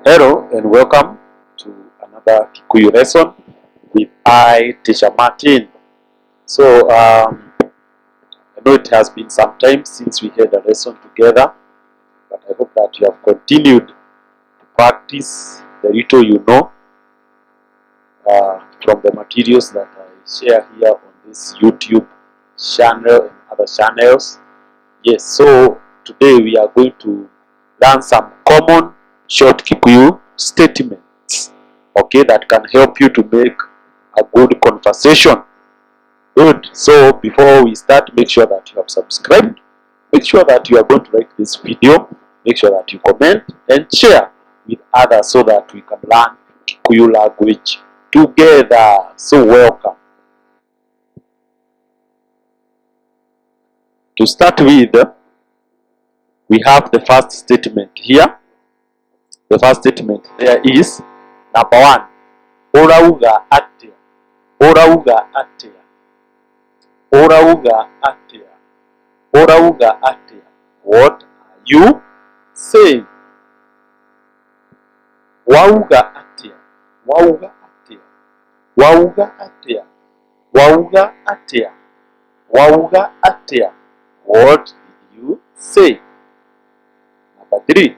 Hello and welcome to another Kikuyu lesson with I, Teacher Martin. So, I know it has been some time since we had a lesson together, but I hope that you have continued to practice the little you know from the materials that I share here on this YouTube channel and other channels. Yes, so today we are going to learn some common short Kikuyu statements, okay, that can help you to make a good conversation. Good. So before we start, make sure that you have subscribed. Make sure that you are going to like this video. Make sure that you comment and share with others so that we can learn Kikuyu language together. So welcome. To start with, we have the first statement here. The first statement there is number one, Ũrauga atĩa? Ũrauga atĩa? Ũrauga atĩa? Ũrauga atĩa? What are you saying? Wauga atĩa? Wauga atĩa? Wauga atĩa? Wauga atĩa? Wauga atĩa? What did you say? Number three,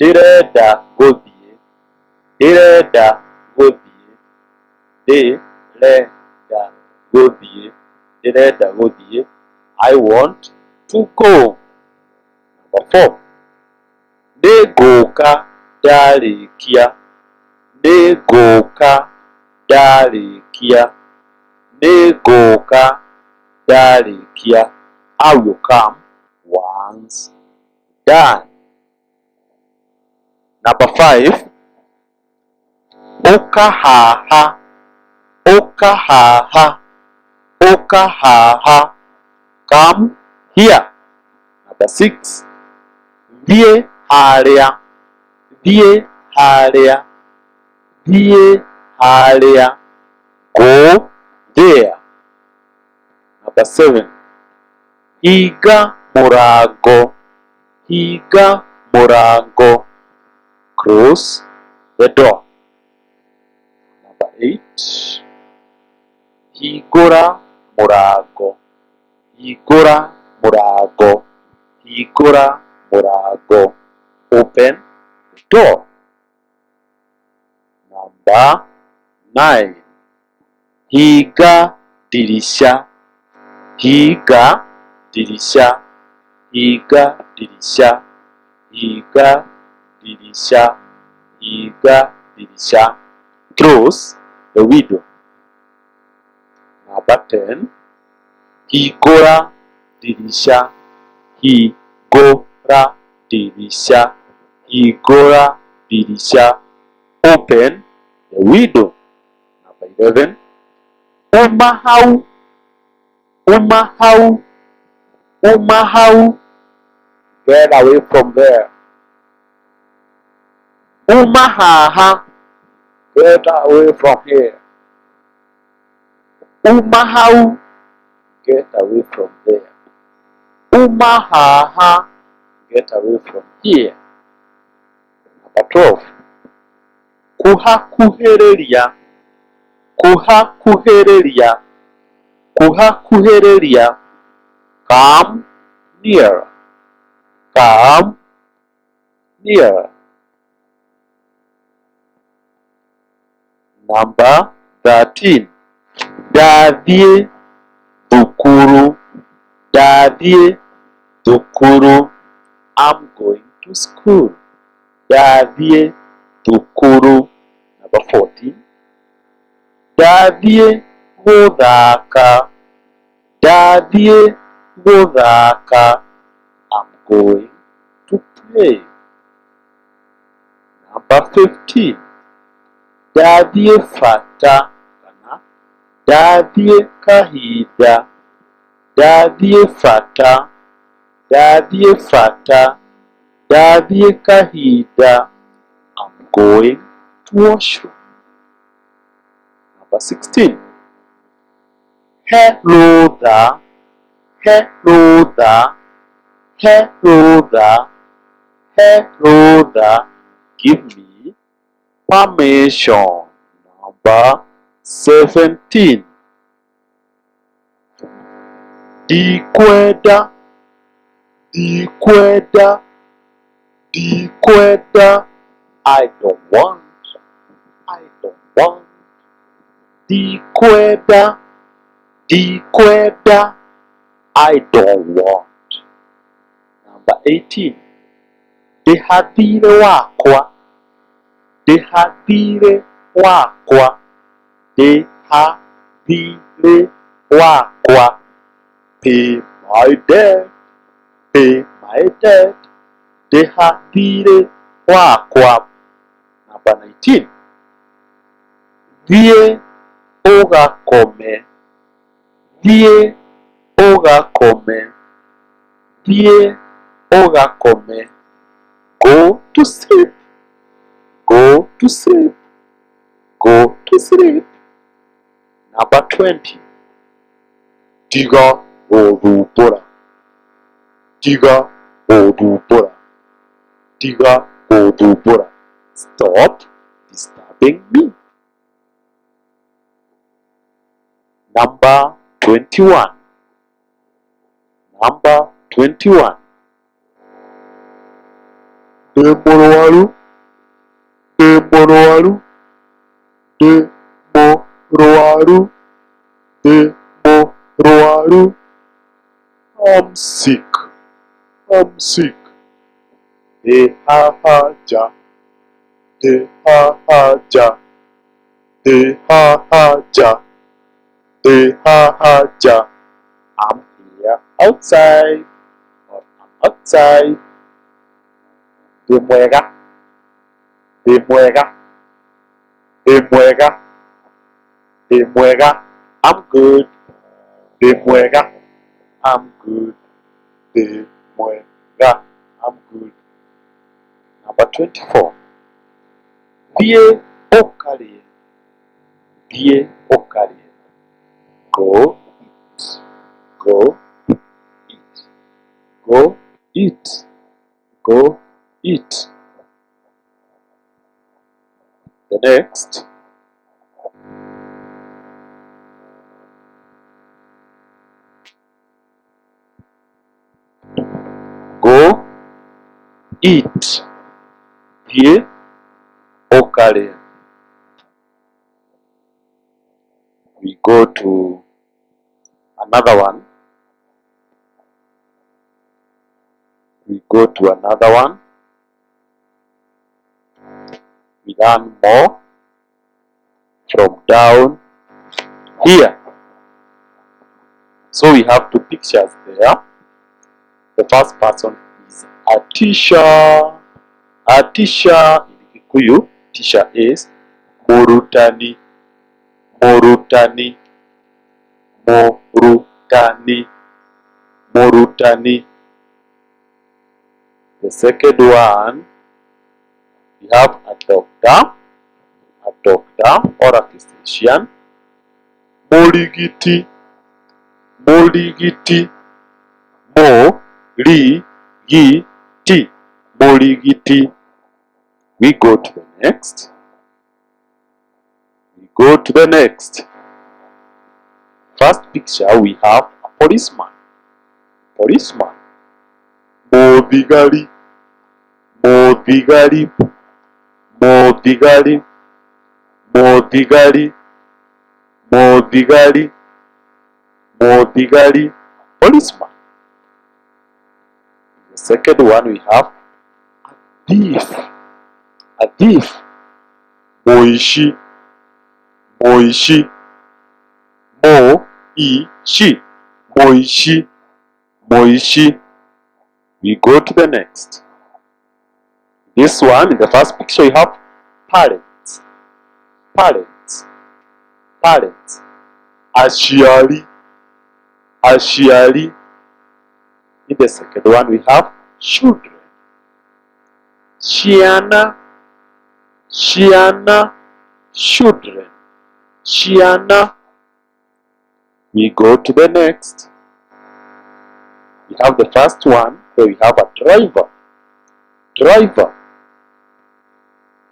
ndĩrenda gũthiĩ, ndĩrenda gũthiĩ, ndĩrenda gũthiĩ, ndĩrenda gũthiĩ. I want to go. Number four, nĩngũka ndarĩkia, nĩngũka ndarĩkia, nĩngũka ndarĩkia. I will come once done. Number five, ũka haha, ũka haha, ũka haha. Come here. Number six, thiĩ harĩa, thiĩ harĩa, thiĩ harĩa. Go there. Number seven, hinga mũrango, hinga mũrango. Close the door. Number eight, hingũra mũrango, hingũra mũrango, hingũra mũrango. Open the door. Number nine, hinga ndirica, hinga ndirica, hinga ndirica, hinga ndirica, hinga ndirica. Close the window. Number 10, hingũra ndirica, hingũra ndirica, hingũra ndirica. Open the window. Number 11, uma hau, uma hau, uma hau. Get away from there. Uma haha. Get away from here. Uma hau. Get away from there. Uma haha. Get away from here. Number 12. Kuhakuhĩrĩria, kuhakuhĩrĩria, kuhakuhĩrĩria. Come nearer. Come nearer. Number 13. Ndathiĩ thukuru, ndathiĩ thukuru. I'm going to school. Ndathiĩ thukuru. Number 14. Ndathiĩ gũthaka, ndathiĩ gũthaka. I'm going to play. Number 15. Ndathiĩ bata kana ndathiĩ kahinda, ndathiĩ bata, ndathiĩ bata, ndathiĩ kahinda. I'm going to washroom. Number 16. He rũtha, he rũtha, he rũtha, he rũtha. Give me permission. Number 17. Ndikwenda, ndikwenda, ndikwenda. I don't want, I don't want. Ndikwenda, ndikwenda. I don't want. Number 18. Ndĩha thirĩ wakwa, ndĩha thirĩ wakwa, ndĩha thirĩ wakwa. Pay my debt, pay my debt. Ndĩha thirĩ wakwa. Number 19. Thiĩ ũgakome, thiĩ ũgakome, thiĩ ũgakome. Go to sleep, go to sleep, go to sleep. Number 20. Tiga gũthumbũra, tiga gũthumbũra, tiga gũthumbũra. Stop disturbing me. Number 21. Number 21. Ndĩ mũrwaru, ndĩ mũrwaru, ndĩ mũrwaru, ndĩ mũrwaru. I'm sick, I'm sick. Ndĩ haha nja, ndĩ haha nja, ndĩ haha nja, ndĩ haha nja. I'm here outside, or I'm outside. Ndĩ mwega, ndĩ mwega, ndĩ mwega, ndĩ mwega. I'm good. Ndĩ mwega, I'm good. Ndĩ mwega, I'm good. Number 24. Thiĩ ũkarĩe, thiĩ ũkarĩe. Go eat, go eat, go eat, go eat. The next. Go eat. Thiĩ ũkarĩe. We go to another one. We go to another one. We learn more from down here. So we have two pictures there. The first person is a teacher. A teacher in Kikuyu, teacher is Murutani, Murutani, Murutani, Murutani. The second one, we have a doctor or a physician. Murigiti, Murigiti, Mo-ri-gi-ti, Murigiti. We go to the next. We go to the next. First picture, we have a policeman. Policeman. Mũthigari, Mũthigari, Mũthigari, Mũthigari, Mũthigari, Mũthigari, policeman. The second one, we have a thief. A thief. Mũici, Mũici, Mo-i-chi, Mũici, Mũici. We go to the next. This one, in the first picture, you have parents, parents, parents. Aciari, aciari. In the second one, we have children. Ciana, ciana, children, ciana. We go to the next. We have the first one where we have a driver. Driver.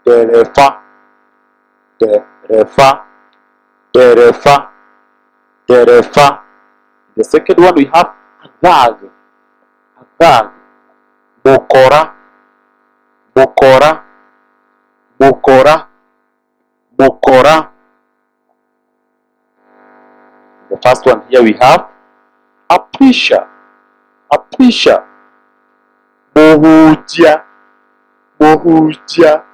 Ndereba, ndereba, ndereba, ndereba. The second one we have a thug, a thug. Mukora, mukora, mukora, mukora. The first one here we have a preacher, a preacher. Mũhunjia, mũhunjia,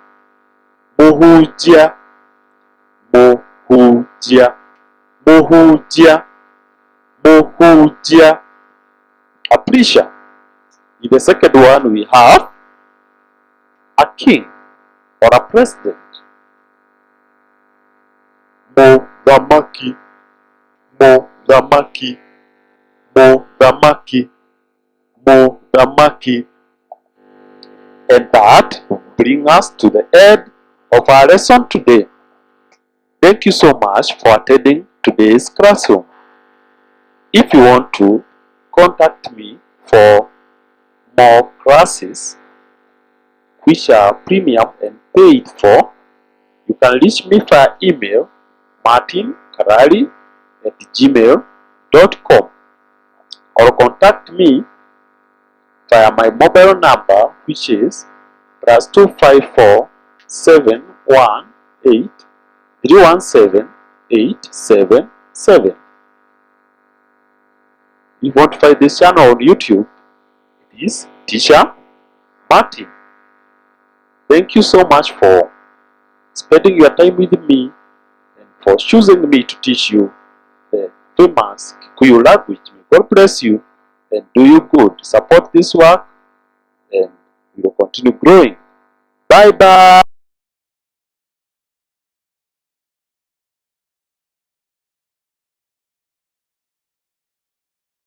mũhunjia, mũhunjia, mũhunjia, mũhunjia. A preacher. In the second one we have a king or a president. Mũthamaki, mũthamaki, mũthamaki, mũthamaki. And that brings us to the end of our lesson today. Thank you so much for attending today's classroom. If you want to contact me for more classes, which are premium and paid for, you can reach me via email martinkarari@gmail.com or contact me via my mobile number, which is +254 718 317 877. If you want to find this channel on YouTube, it is Teacher Martin. Thank you so much for spending your time with me and for choosing me to teach you the famous Kikuyu language. May God bless you and do you good. Support this work and we will continue growing. Bye bye.